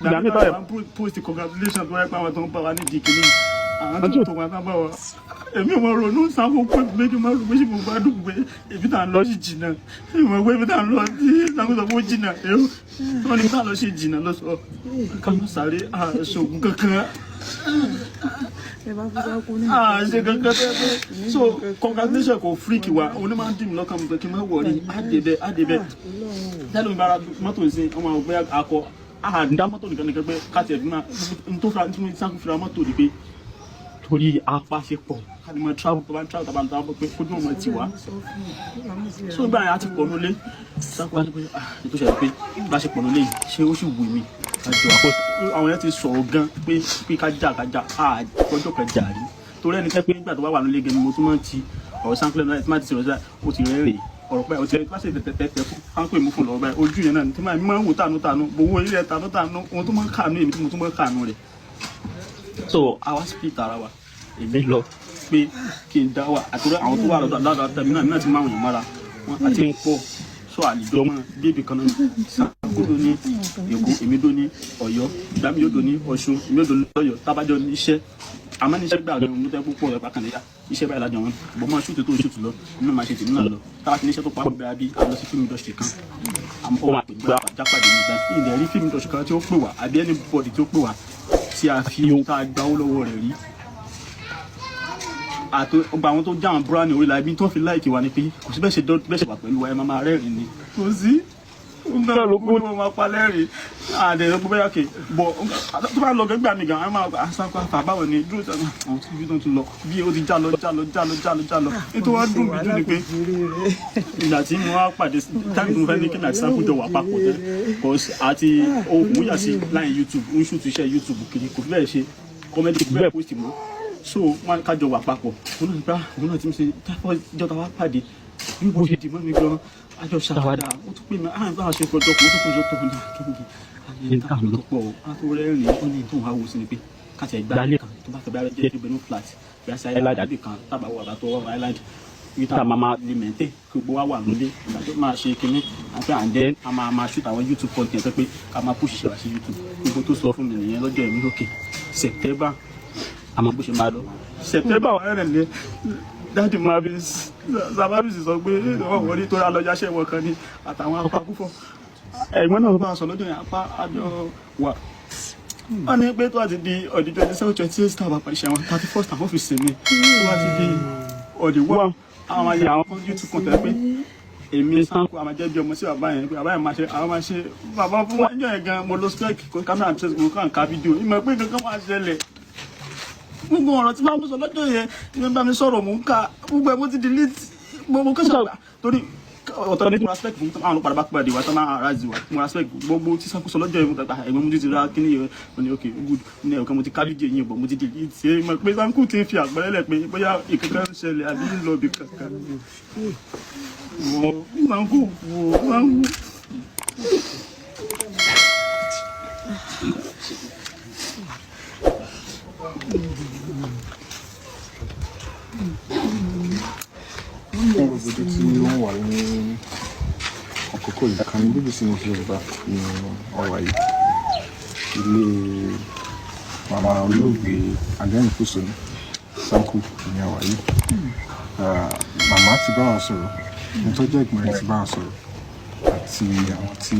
Ìgbà mi táwọn máa ń post congratulation tó wáyé pé àwọn tó ń bá wa nídìí kìíní, àwọn tó tó wa ká bá wa, èmi ò mọ ronú sáfù pé méjì máa rò pé ṣé mo gbádùn pé ibi tá à ń lọ sí jìnnà. Ìmọ̀ pé ibi tá à ń lọ sí ṣàkóso fún jìnnà èrò wọn ni tá à ń lọ sí jìnnà lọ sọ ká má sáré àṣògùn kankan àṣe kankan tó yẹ pé. So congratulation kò freak wa. Òun ni máa ń dì mí lọ́kàn mi pé kí n má wọrí, á débẹ̀, á débẹ̀. Tẹ́lẹ̀ mi bára mọ́tò sí ọmọ àwọn ọgbẹ́ akọ àdá mọ́tò nìkan nìkan pé káàtì ẹ̀ fi máa n tó fura tí mo sáńkú fura mọ́tò ni pé torí apáṣepọ̀ ká lè mọ travel tó bá ń travel tó bá ń travel pé kójú ọmọ ti wá. So ìgbà yẹn a ti pọ̀ nulẹ̀. Sáńkú wá ní pé, ah, ètò ìṣẹ̀lẹ̀ pé bá ṣe pọ̀ nulẹ̀ yìí, ṣé ó sì wù mí kájọ àpò. Àwọn yẹn ti sọ̀rọ̀ gan pé ká jà, ká jà, àjọjọ́ kan jà rí torí ẹni tẹ́ pé nígbà tó bá wà nílé gan ni mo tún máa ń ti ọ̀rọ̀ sáńkú lẹ́nu tí máa ti sọ̀rọ̀ sí ó ti rẹ́rìn ọ̀rọ̀ pé ó ti rẹ́ pàṣẹ tẹ̀tẹ̀tẹ̀ fún sáńkú èmú fún lọ́wọ́ báyìí. Ojú yẹn náà tí máa ń wò tànú tànú gbowó ilé tànú tànú ohun tó máa ń kànú èmi tí mo tún máa ń kànú rẹ̀. So àwa split ara wa. Èmi lọ pé kí n dá wà àtúrò àwọn tó wà lọ́dọ̀ lọ́dọ̀ tẹ̀mí náà náà ti máa wọ̀nyàn mọ́ra wọn àti ń pọ̀. So àlejò ọmọ bébì kan náà Sáńkú dó ní Èkó, èmi dó ní Ọ̀yọ́, ìgbà mi yóò dó ní Ọ̀ṣun, èmi yóò dó ní Ọ̀yọ́. Tábàjọ ní iṣẹ́ àmọ́ ní iṣẹ́ gbà gan mo tẹ́ púpọ̀ rẹ̀ pàkànnì yá iṣẹ́ báyìí lájọ wọn bọ́ máa shoot tó ń shoot lọ nínú máa ṣe tèmi náà lọ. Táwa ti ní iṣẹ́ tó pa bẹ́ẹ̀ bí a lọ sí film industry kan, àmọ́ ó máa pè gbà jápàdé nígbà ìdẹ̀ rí film industry kan tí ó pè wá àbí anybody tí ó pè wá tí a fi tá a gbà owó lọ́wọ́ rẹ̀ rí. Àti ọgbà àwọn tó já àwọn búránì orí la ibi tó fi like wa ni pé kò sí bẹ́ẹ̀ ṣe wà pẹ̀lú wa, ẹ máa máa rẹ́rìn ni. Kò sí nǹkan ló kú ní wọn máa pa lẹ́rìn àdè ló bóyá kè bọ̀ tó bá lọ gbẹ́gbà mi gan àwọn máa aṣáko àfà báwo ni dúró sọ àwọn tó bí tó tún lọ bí ó ti já lọ já lọ já lọ já lọ já lọ. Nítorí wọ́n dùn mí jù ni pé ìgbà tí mo wá pàdé táìmù tí mo fẹ́ ní kí n àti Sáńkú jọ wà papọ̀ tẹ́ cause àti òun yà sí line YouTube ń shoot iṣẹ́ YouTube kiri, kò fi bẹ́ẹ̀ ṣe comedy, kò fi bẹ́ẹ̀ post mọ́. So wọn kájọ wà papọ̀, òun náà gbá òun náà ti ń ṣe táfọ́ ìjọba wa pàdé bí mo ṣe dì mọ́ mi gan àjọ ṣàwádà. Ó tún pè mí àwọn ìbára ṣe fọjọ́ kó tó fọjọ́ tó ní akéwì ayé táwọn tó pọ̀ á tó rẹ́rìn-ín. Ó ní tó ń wá wo sí ni pé káṣí ẹgbàá kan tó bá fẹ́ bá jẹ́ ìbẹ̀rù flat bí a ṣe island àbí kan tábà wà bàtọ̀ wà island ibi tá a máa máa lè maintain kí gbogbo wa wà nílé ìgbà tó máa ṣe kinní àti and then a máa máa shoot àwọn YouTube content tó pé ká máa push ṣe wá sí YouTube. Gbogbo tó sọ fún mi nìyẹn lọ́jọ́ ìmú lókè September àmọ́ bó ṣe máa lọ September wà rẹ̀ lé daddy Marvis Sababisi sọ pé wọ́n wọlé tó rà lọ́jà ṣẹ̀wọ̀n kan ní àtàwọn apá púpọ̀ ẹ̀gbọ́n náà bá a sọ lọ́jọ́ yẹn apá àjọ wà. Wọ́n ní pé tó bá ti di ọ̀dí 27, 28 tá a bá parí ṣe àwọn 31st àwọn fi sinmi, tó bá ti di ọ̀dí 1 àwọn ayé àwọn kan YouTube content pé èmi Sanko àwọn jẹ́ bí ọmọ sí bàbá yẹn pé bàbá yẹn máa ṣe àwọn máa ṣe bàbá fún wa níjọ́ yẹn gan. Mo lo spec kámẹ́rà mi ṣe mo kàn ká fídíò ìmọ̀ pé kankan máa ṣẹlẹ̀. Gbogbo ọ̀rọ̀ tí máa ń sọ lọ́jọ́ yẹn tí wọ́n bá mi sọ̀rọ̀ mò ń ka gbogbo ẹ̀, mo ti delete mo kọ́ sọ̀rọ̀ torí ọ̀tọ̀ ní mo respect fún àwọn olùpadà bá pàdé wa tó máa aráàzì wa. Mo respect gbogbo tí Sanko sọ lọ́jọ́ yẹn. Mo gbàgbà ẹ̀gbọ́n mo ti ra kíní yẹn, mo ní ok, good ní ẹ̀kan mo ti ká fídíò yẹn bọ̀ mo ti delete ṣe mọ̀ pé Sanko ti fi àpẹẹrẹ lẹ̀ pé bóyá ìkankan ń ṣẹlẹ̀ àbí ń lọ ibì kankan. Wọ Sanko wọ Sanko. Fún gbogbo ojú tí ó ń wà ní àkókò yìí, ìkànnì BBC News Yorùbá ní ọ̀wà yìí, ilé màmá olóògbé adẹ́rìn-pòṣónú Sanko ní àwà yìí. Màmá ti bá wa sọ̀rọ̀, ẹni tó jẹ́ ẹ̀gbọ́n rẹ̀ ti bá wa sọ̀rọ̀ àti àwọn tí